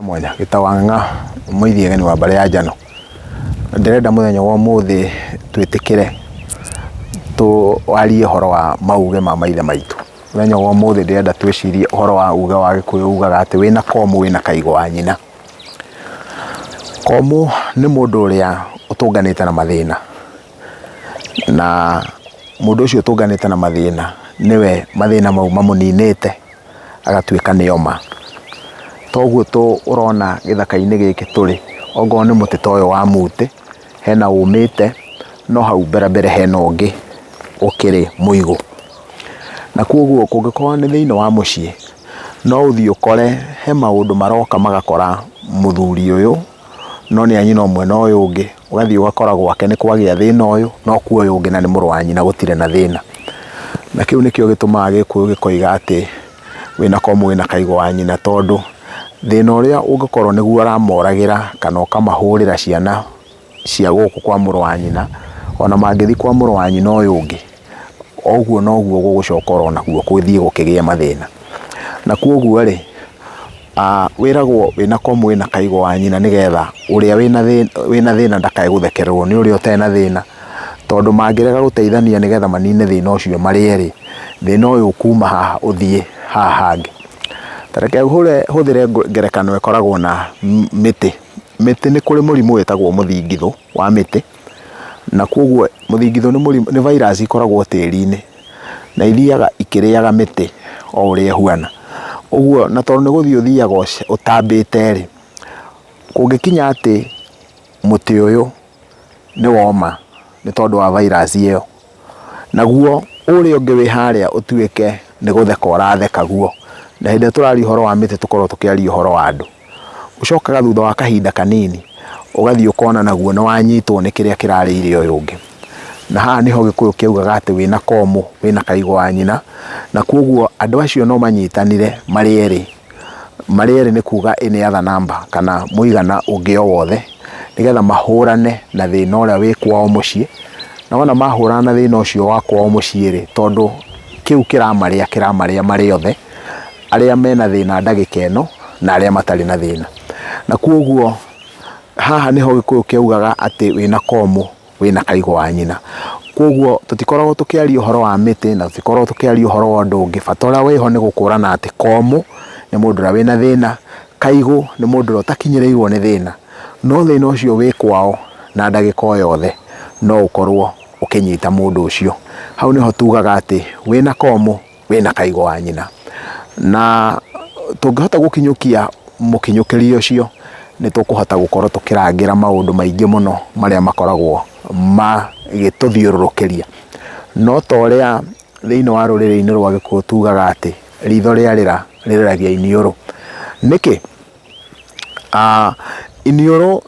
Mwanya gĩtawang'a mũithiagani wa mbarĩ ya Njano. Ndĩrenda mũthenya wa ũmũthĩ twĩtĩkĩre twarie ũhoro wa mauge ma maithe maitũ. Mũthenya wa ũmũthĩ ndĩrenda twĩcirie ũhoro wa uge wa Gĩkũyũ ugaga atĩ wĩna komũ wĩna kaigo wa nyina. Komũ nĩ mũndũ ũrĩa ũtũnganĩte na mathĩna, na mũndũ ũcio ũtũnganĩte na mathĩna nĩwe mathĩna mau mamũninĩte agatuĩka nĩ oma. Toguo ũrona gĩthaka-inĩ gĩkĩ tũrĩ, ongorwo nĩ mũtĩ ta ũyũ wa mũtĩ, hena ũmĩte, no hau mbere mbere hena ũngĩ ũkĩrĩ mũigũ. Na koguo kũngĩkorwo nĩ thĩiniĩ wa mũciĩ, no ũthiĩ ũkore he maũndũ maroka magakora mũthuri ũyũ, no nĩ a nyina ũmwe na ũyũ ũngĩ, ũgathiĩ ũgakora gwake nĩ kwagĩa thĩna ũyũ, no kwa ũyũ ũngĩ na nĩ mũrũ wa nyina gũtirĩ na thĩna. Na kĩu nĩkĩo gĩtũmaga Gĩkũyũ gĩkoiga atĩ wĩna komũ wĩna kaigo wa nyina, tondũ thĩna ũrĩa ũngĩkorwo nĩguo ũramoragĩra kana ũkamahũrĩra ciana cia gũkũ kwa mũrũ wa nyina, ona mangĩthiĩ kwa mũrũ wa nyina ũyũ ũngĩ, o ũguo noguo gũgũcoka oro naguo gũthiĩ gũkĩgĩe mathĩna. Na koguo rĩ, wĩragwo wĩna komũ wĩna kaigo wa nyina, nĩgetha ũrĩa wĩna thĩna ndakae gũthekererwo nĩ ũrĩa ũtarĩ na thĩna, tondũ mangĩrega gũteithania nĩgetha manine thĩna ũcio marĩ erĩ, thĩna ũyũ ũkuma haha ũthiĩ haha hangĩ. Ta reke hũthĩre ngerekano ĩkoragwo na mĩtĩ. Mĩtĩ, nĩ kũrĩ mũrimũ wĩtagwo mũthingithũ wa mĩtĩ, na koguo mũthingithũ nĩ mũrimũ, nĩ virus ikoragwo tĩri-inĩ na ithiaga ikĩrĩaga mĩtĩ o ũrĩa ĩhuana. Ũguo na tondũ nĩ gũthiĩ ũthiaga ũtambĩte rĩ, kũngĩkinya atĩ mũtĩ ũyũ nĩ woma nĩ tondũ wa virus ĩyo, naguo ũrĩa ũngĩ wĩ harĩa ũtuĩke nĩ gũtheka ũratheka guo. Na hĩndĩ ĩrĩa tũraria ũhoro wa mĩtĩ tũkoragwo tũkĩaria ũhoro wa andũ. Ũcokaga thutha wa kahinda kanini ũgathiĩ ũkona naguo nĩ wanyitwo nĩ kĩrĩa kĩrarĩire ũyũ ũngĩ. Na haha nĩho Gĩkũyũ kĩaugaga atĩ wĩna komũ wĩna kaigo wa nyina, na koguo andũ acio no manyitanire marĩ erĩ. Marĩ erĩ nĩ kuga any other number kana mũigana ũngĩ o wothe, nĩgetha mahũrane na thĩna ũrĩa wĩ kwao mũciĩ. Na wona mahũrana na thĩna ũcio wa kwao mũciĩ rĩ, tondũ kĩu kĩramarĩa kĩramarĩa marĩ othe, arĩa mena thĩna ndagĩka ĩno na arĩa matarĩ na thĩna. Na koguo haha nĩho Gĩkũyũ kĩaugaga atĩ wĩna komũ wĩna kaigo wa nyina. Koguo tũtikoragwo tũkĩaria ũhoro wa mĩtĩ na tũtikoragwo tũkĩaria ũhoro wa ũndũ ũngĩ. Bata ũrĩa wĩho nĩ gũkũrana atĩ komũ nĩ mũndũ ũrĩa wĩna thĩna, kaigũ nĩ mũndũ ũrĩa ũtakinyĩrĩirwo nĩ thĩna, no thĩna ũcio wĩ kwao na ndagĩka o yothe no ũkorwo ũkĩnyita mũndũ ũcio. Hau nĩho tugaga atĩ wĩna komũ wĩna kaigo wa nyina. Na tũngĩhota gũkinyũkia mũkinyũkĩrie ũcio, nĩ tũkũhota gũkorwo tũkĩrangĩra maũndũ maingĩ mũno marĩa makoragwo magĩtũthiũrũrũkĩria. No ta ũrĩa thĩinĩ wa rũrĩrĩ-inĩ rwa Gĩkũyũ tugaga atĩ ritho rĩarĩra rĩrĩragia iniũrũ. Nĩkĩ? Iniũrũ